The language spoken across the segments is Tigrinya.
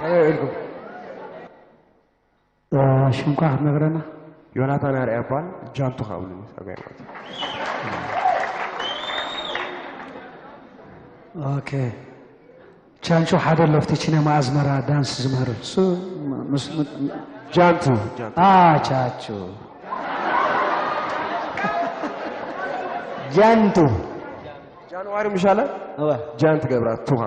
ኢልኩም ሽምካ ክትነግረና? ዮናታን ኣርኣያ ይባል። ጃንቱ ካብሉኒ ጸገም የብሉን። ኦኬ። ቻንቹ ሓደ ኣሎ ኣብቲ ሲነማ ኣዝመራ ዳንስ ዝምህር። እሱ ምስ ጃንቱ፣ ጃንቱ። አ፣ ቻቹ። ጃንቱ። ጃንዋሪ ምሻለ? እወ። ጃንት ገብራ ቱኻ።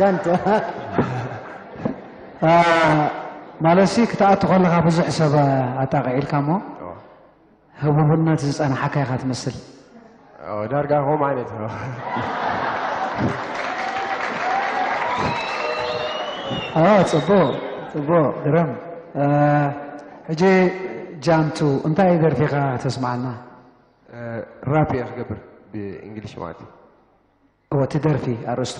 ጃንቱ። አ፣ ማለትሲ ክትኣቱ ከለኻ ብዙሕ ሰብ ኣጣቂዒልካ እሞ እወ። ህቡብነት ዝጸንሓካ ኢኻ ትመስል። ኦ፣ ዳርጋ ከምኡ ዓይነት ነው። ኦ፣ ጽቡቕ፣ ጽቡቕ፣ ግርም። እ፣ ሕጂ ጃንቱ፣ እንታይ ደርፊኻ ተስምዓና? እ፣ ራፕ እየ ክገብር፣ ብእንግሊሽ ማለት እዩ። እወ፣ እቲ ደርፊ ኣርእስቱ?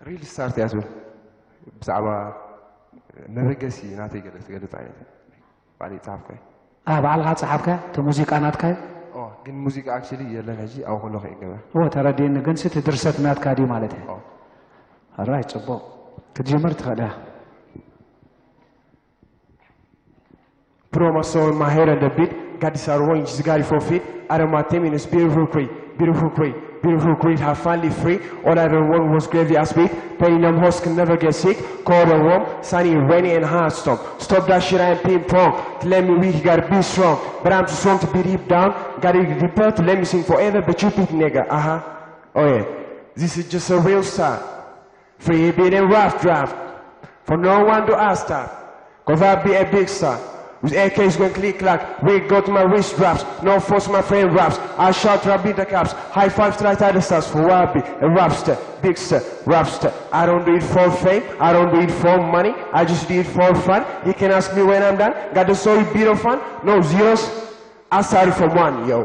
ሪል ስታርት እያ ትብል። ብዛዕባ መበገሲ ናተይ ገለ ትገልጽ ዓይነት። ባዕለይ ጸሓፍካዮ። ኣ፣ ባዕልኻ ጸሓፍካዮ? እቲ ሙዚቃ ናትካዮ? ኦ፣ ግን ሙዚቃ ኣክቹሊ የለን ሕጂ፣ ኣብኡ ከለኹ እየ ገበ። ኦ፣ ተረዲእኒ፣ ግን እቲ ድርሰት ናትካ ድዩ ማለት እየ? ኦ። ኣራይ፣ ጽቡቕ። ክትጅምር ትኽእል ኢኻ። Put on my soul and my head on the beat. Got this out of range, just got it for fit. Out of my ten minutes, beautiful creep, beautiful creep, beautiful creep. Have finally free. All I ever want was gravy, I spit. Pain in them horse can never get sick. Cold and warm, sunny, rainy and hot storm. Stop that shit, I ain't ping pong. To let me weak, you gotta be strong. But I'm too strong to be deep down. Gotta be deeper to let me sing forever, but you pick nigga, uh huh. Oh yeah, this is just a real start. Free beat and rough draft. For no one to ask that. Cause I be a big star. With A Ks going click clack. We got my wrist wraps. No force my friend raps. I shout rap in the caps. High five straight at the stars. For I be a rapster. Big star. Rapster. I don't do it for fame. I don't do it for money. I just do it for fun. You can ask me when I'm done. Got the story beat of fun. No zeros. I started from one, yo.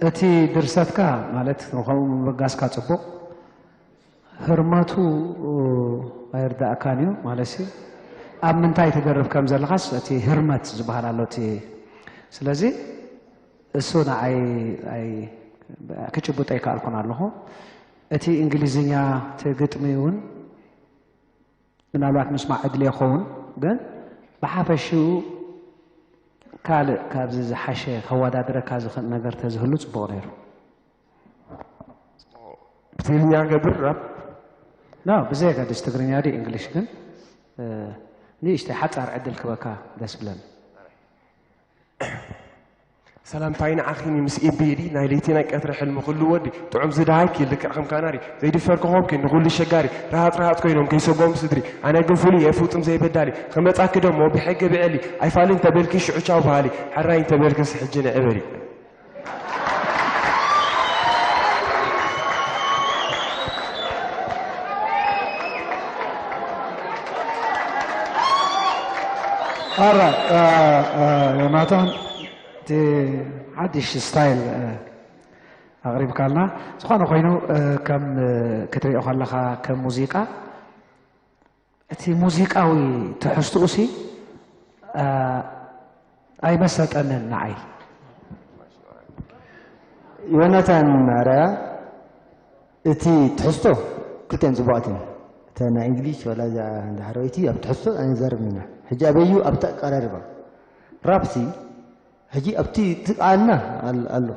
እቲ ድርሰትካ ማለት ከምኡ ምብጋስካ ጽቡቕ፣ ህርመቱ ኣይርዳእካን እዩ ማለት ሲ ኣብ ምንታይ ትደርፍ ከም ዘለኻስ እቲ ህርመት ዝበሃል ኣሎ እቲ ስለዚ እሱ ንዓይ ኣይ ክጭብጦ ኣይከኣልኩን ኣለኹ። እቲ እንግሊዝኛ እቲ ግጥሚ እውን ምናልባት ምስማዕ ዕድል ይኸውን፣ ግን ብሓፈሽኡ ካልእ ካብዚ ዝሓሸ ከወዳድረካ ዝኽእል ነገር ተዝህሉ ጽቡቕ ነይሩ። ብትግርኛ ገብር ራፕ? ኖ፣ ብዘየገድስ ትግርኛ ድዩ እንግሊሽ፣ ግን ንእሽተይ ሓጻር ዕድል ክበካ ደስ ብለኒ። ሰላምታይ ንዓኺ ምስ ኢቢዲ ናይ ለይቲ ናይ ቀትሪ ሕልሚ ኩሉ ወዲ ጥዑም ዝደሃይኪ ልክዕ ከም ካናሪ ዘይድፈር ኮኾብኪ ንኹሉ ሸጋሪ ረሃጽ ረሃጽ ኮይኖም ከይሰጎም ስድሪ ኣነ ግን ፍሉይ እየ ፍጹም ዘይበዳሊ ክመጻኪ ደሞ ብሕጊ ብዕሊ ኣይፋልን ተበልኪ ሽዑ ቻው በሃሊ ሕራይ እንተበልክስ ሕጂ ንዒ በሊ። ኣራ ዮናታን እቲ ሓድሽ ስታይል ኣቕሪብካልና። ዝኾነ ኮይኑ ከም ክትሪኦ ከለኻ ከም ሙዚቃ እቲ ሙዚቃዊ ትሕዝትኡሲ ኣይመሰጠንን ንዓይ። ዮናታን ኣርኣያ እቲ ትሕዝቶ ክልቲኣን ጽቡቓት እየን። እታ ናይ እንግሊሽ ዋላ እዛ እንዳ ሓረወይቲ ኣብ ትሕዝቶ ኣይንዛረብን ኢና። ሕጂ ኣበዩ ኣብቲ ኣቀራርባ ራፕሲ ሕጂ ኣብቲ እቲ ቃና ኣሎ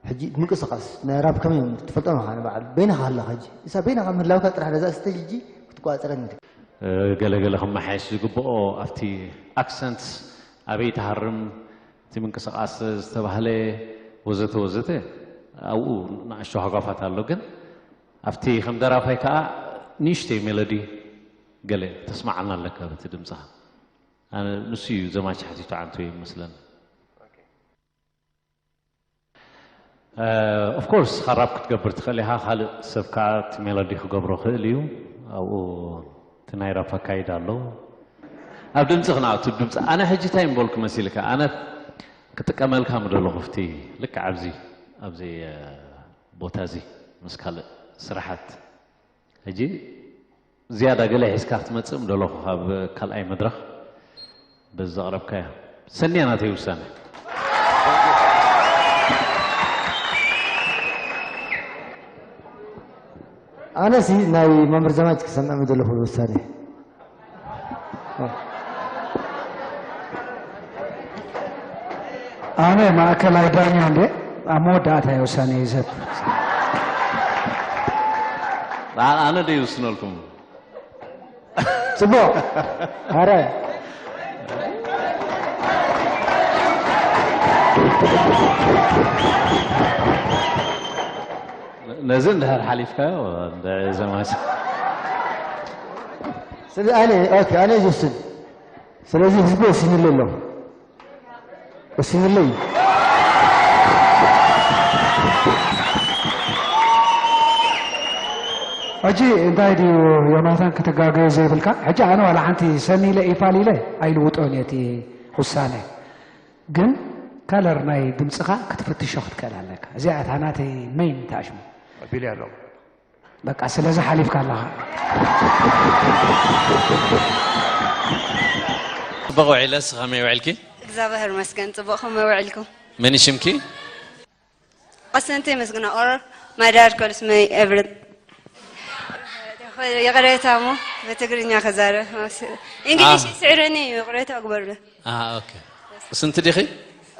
ሕጂ ምንቅስቃስ ናይ ራፕ ከመይ እዮም ትፈልጦም ኢኻ ንበዓል በይንኻ ኣለኻ ሕጂ እሳ በይንኻ ምህላውካ ጥራሕ ነዛ ስቴጅ ሕጂ ክትቆጻጸረኒ ገለ ገለ ክመሓየሽ ዝግብኦ ኣብቲ ኣክሰንትስ ኣበይ ትሃርም እቲ ምንቅስቃስ ዝተባህለ ወዘተ ወዘተ ኣብኡ ንኣሽቱ ሃጓፋት ኣሎ ግን ኣብቲ ከም ደራፋይ ከዓ ንእሽተይ ሜሎዲ ገለ ተስማዓና ኣለካ በቲ ድምፅኻ ኣነ ንሱ እዩ ዘማች ሓቲቱ ዓንቶ እዩ መስለኒ ኦፍኮርስ ካብ ራፕ ክትገብር ትኽእል ኢኻ ካልእ ሰብ ከዓ እቲ ሜሎዲ ክገብሮ ክእል እዩ ኣብኡ እቲ ናይ ራፕ ኣካይዳ ኣሎ ኣብ ድምፂ ክነኣቱ ድምፂ ኣነ ሕጂ እንታይ ምበልኩ መሲልካ ኣነ ክጥቀመልካ ምደለኹ ፍቲ ልክዕ ኣብዚ ኣብዚ ቦታ እዚ ምስ ካልእ ስራሓት ሕጂ ዝያዳ ገለ ሒዝካ ክትመፅእ ምደለኹ ካብ ካልኣይ መድረኽ በዚ ዘቕረብካዮ ሰንያ ናተይ ውሳነ ኣነሲ ናይ መምህር ዘማች ክሰምዕ ዘለኹ ውሳኔ። ኣነ ማእከላይ ዳኛ እንደ ኣብ መወዳእታ እየ ውሳኔ ይዘብ። ኣነ ደ ይውስነልኩም። ጽቡቕ። ኣረ ነዚ እንድሕር ሓሊፍካዮ እንደ ዘማች ስለ ኣነ ኦኬ ኣነ ዝውስን። ስለዚ ህዝቢ ወሲንሉ ኣሎ። ወሲንለይ። ሕጂ እንታይ ድዩ ዮናታን፣ ክትጋገዮ ዘይብልካ? ሕጂ ኣነ ዋላ ሓንቲ ሰኒ ኢለ ኢፋል ኢለ ኣይልውጦን እየ እቲ ውሳነ። ግን ከለር ናይ ድምፅኻ ክትፍትሾ ክትክእል ኣለካ። እዚኣ እታ ናተይ መይን ተኣሽሙ። ኣቢሉ ኣሎ። በቃ ስለዚ ሓሊፍካ ኣለኻ። ጽቡቕ ውዒለ። ንስኺ ከመይ ውዒልኪ? እግዚኣብሔር ይመስገን። ጽቡቕ ከመይ ውዒልኩም? መን እዩ ሽምኪ? ቀሰንተይ መስግና or my dad calls me every ይቕሬታ እሞ ብትግርኛ ክዛረብ። እንግሊሽ ኣህ። ይስዕረኒ እዩ፣ ይቕሬታ ግበሩለይ። ኣሃ፣ ኦኬ። ቅስንቲ ዲኺ?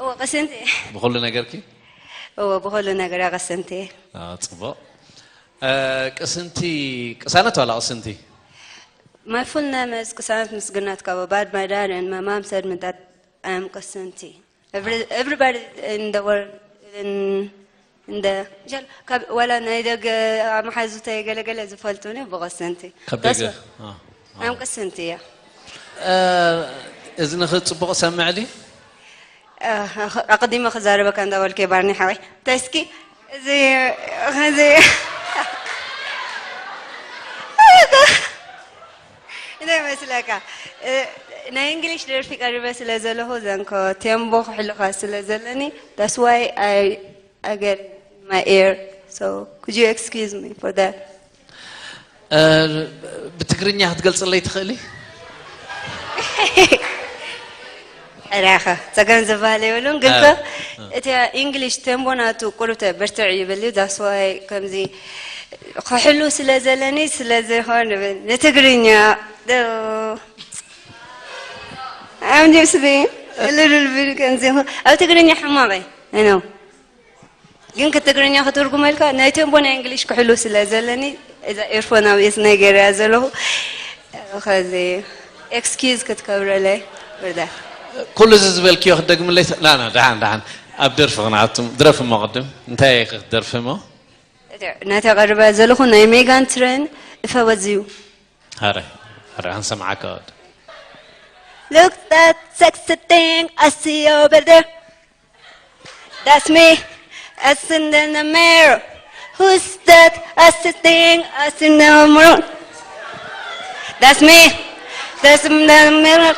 እወ ቅስንቲ እየ። ብኹሉ ነገርኪ? እወ ብኹሉ ነገር እያ ቅስንቲ እየ። ኣዎ፣ ጽቡቕ። እ፣ ቅስንቲ፣ ቅሳነት ዋላ ቅስንቲ? My full name is ቅሳነት ምስግና ትካቦ, but my dad and my mom said me that I am ቅስንቲ. Every, everybody in the world, in, in the, ካብ ዋላ ናይ ደገ ኣመሓዙተይ ገለገለ ዝፈልጡኒ ብቅስንቲ። ካብ That's ደገ? why አ፣ I'm ቅስንቲ እያ። እ፣ እዝንኺ ጽቡቕ ሰምዕ ድዩ? እ፣ ኣቐዲመ ክዛረበካ እንዳበልኩ ባርኒ ሓወይ። ተስኪ፣ እዚ፣ እዚ፣ እንታይ ይመስለካ? እ፣ ናይ እንግሊሽ ደርፊ ቀሪበ ስለ ዘለኹ ዘንኮ ቴምቦ ክሕልኻ ስለ ዘለኒ that's why I, I get my ear. So could you excuse me for that? እ፣ ብትግርኛ ክትገልጽለይ ትኽእሊ? ሕራኸ ጸገም ዝበሃል የብሉን። ግን እ፣ ከ እ። እቲ እንግሊሽ ቴምቦ ናቱ ቁሩተ ብርትዕ ይብል እዩ። That's why ከምዚ ክሕሉ ስለ ዘለኒ ስለ ዘይኮን ንብል ንትግርኛ ዶ I'm just being a little bit ከምዚ ይኹን። ኣብ ትግርኛ ሕማቕ እየ። I know። ግን ክትግርኛ ክትርጉመልካ ናይ ቴምቦ ናይ እንግሊሽ ክሕሉ ስለ ዘለኒ እዛ ኤርፎን ኣብ እዝነይ ገይረያ ዘለኹ። ከዚ ኤክስኪዝ ክትከብረለይ ብርዳ። ኩሉ እዚ ዝበልክዮ ክትደግምለይ ተ-፣ ና፣ ና፣ ደሓን፣ ደሓን። ኣብ ደርፊ ክንኣቱ፣ ድረፊ እሞ ቅድም። እንታይ ኢኺ ክትደርፊ እሞ? ናተይ ቀሪበ ዘለኹ ናይ ሜጋን ትሬን እፈወዝዩ። ሃረ፣ ሃረ፣ ክንሰምዓካ ወዲ። Look that sexy thing I see over there. That's me. It's in the mirror. Who's that? That's the thing. I see no more. That's me. That's in the mirror.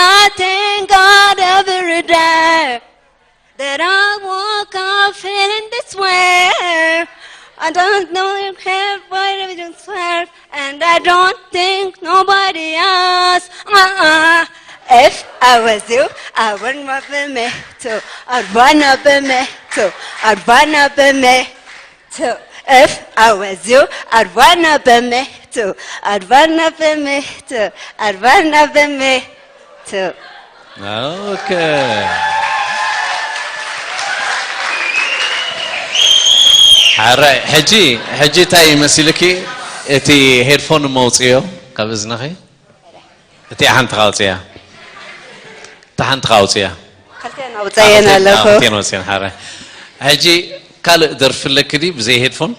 I thank God every day that I woke up feeling this way. I don't know if everybody just swear, and I don't think nobody else. Uh-uh. If I was you, I wouldn't want for me to. I'd wanna be me too. I'd wanna be me too. If I was you, I'd wanna be me too. I'd wanna be me too. I'd wanna be me too. ኦኬ። ሓራይ፣ ሕጂ፣ ሕጂ እንታይ ይመስልኪ? እቲ ሄድፎን እሞ ኣውፅዮ ካብ እዝንኺ። እቲ ሓንቲ ካውፅያ። እቲ ሓንቲ ካውፅያ። ክልቴን ኣውፀየን ኣለኹ። ክልቴን ኣውፅየን፣ ሓራይ። ሕጂ ካልእ ደርፊ ኣለኪ ድዩ ብዘይ ሄድፎን?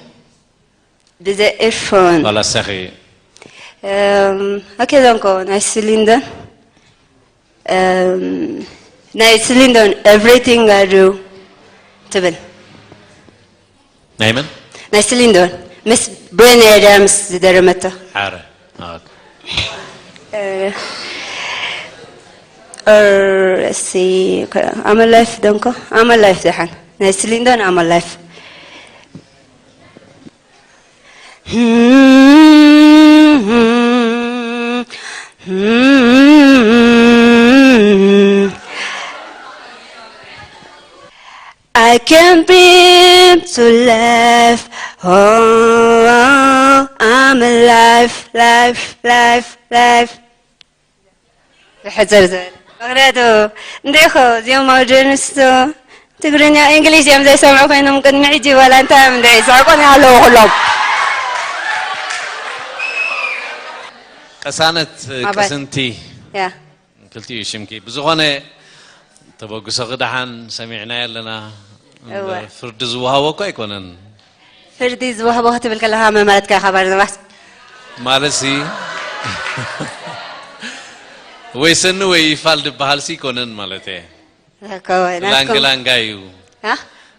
ብዘይ ኤርፎን። ዋላ ሰኺ? እም፣ ኦኬ፣ ዶንኮ፣ ናይ ስሊንደን። እም፣ ናይ ስሊንደን ኤቭሪቲንግ ኣይ ዱ ትብል። ናይ መን? ናይ ስሊንደን። ምስ ብሬን ኣዳምስ ዝደረመቶ። ሓረ። ኦኬ። እ፣ ኦር፣ ሲ፣ ኣመ ላይፍ፣ ዶንኮ፣ ኣመ ላይፍ ደሓን። ናይ ስሊንደን ኣመ ላይፍ። I can't bear to laugh. Oh, I'm alive, life, life, life. ብሕጽር ዝበለ ምኽንያቱ እንዴ ኸ እዚኦም ሞደርኒስቶ ትግርኛ እንግሊሽ እዮም ዘይሰምዑ ኮይኖም ቅድሚ ሕጂ ዋላ እንታይ እዮም እንደ ይስሕቁን ኣለዉ ኩሎም። ቀሳነት ኣባይ። ቅስንቲ ያ ክልቲኡ ሽምኪ ብዝኾነ ተበግሶ ክደሓን ሰሚዕናዮ ኣለና። እወ። ፍርዲ ዝወሃቦ እኮ ኣይኮነን። ፍርዲ ዝወህቦ ክትብል ከለኻ መማለትካ ኢኻ ባርናባስ። ማለት ሲ ወይ ሰኒ ወይ ይፋል ዝበሃል ሲ ይኮነን ማለት እየ። ከወ ናትኩም ላንግላንጋ እዩ። አ?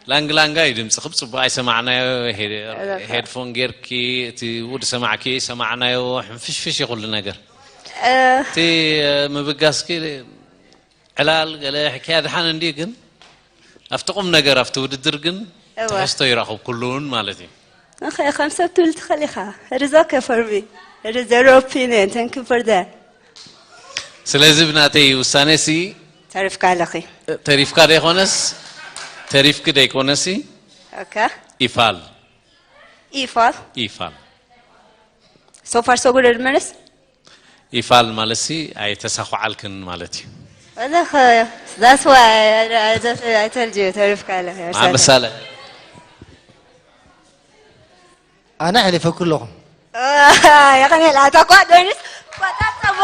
ላንግላንጋ እዩ ድምፅኺ ብፅቡቅ ኣይሰማዕናዮ። ሄድ- እዛ- ሄድፎን ጌርኪ እቲ ውድ ሰማዕኪ ሰማዕናዮ። ሕንፍሽፍሽ እዩ ኩሉ ነገር። እ፣ እቲ ምብጋስኪ ዕላል ገለ ሕክያ ድሓን እንዲ ግን ኣብቲ ቁም ነገር ኣብቲ ውድድር ግን እወ። ትሕዝቶ ይረኽብ ኩሉውን ማለት እዩ። ኦኬ፣ ከም ሰብ ትብል ትኽእል ኢኻ። It is okay for me. It is their opinion. Thank you for that. ስለዚ ብናተይ ውሳነ ሲ ተሪፍካ ኣለኺ። ተሪፍካ ደይኮነስ ተሪፍኪ ደይኮነሲ ኦኬ። ይፋል ኢፋል ይፋል so far so good መልስ ይፋል ማለት ሲ ኣይተሳኹዓልክን ማለት እዩ። ወላኸ that's why I, I, just, I told you ተሪፍካ ኣለኺ። ምሳሌ ኣነ ኣሕሊፈኩ ኣለኹ። የቐኔል ኣታ ኳ ዶኒስ ኳታ ጸባ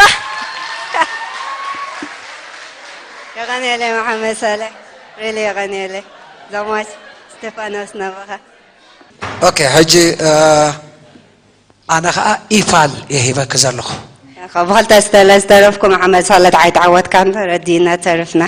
የቐኔለ መሓመድ ሳለ ሪሊ የቐኔለ ዘማች ስቴፋኖስ ናባኻ ኦኬ፣ ሕጂ ኣነ ከዓ ኢፋል እየ ሂበኪ ዘለኹ። ካብ ብኽልተ ዝተለ ዝተረፍኩ መሓመድ ሳለ ተዓይተዓወትካን ረዲና ተርፍና።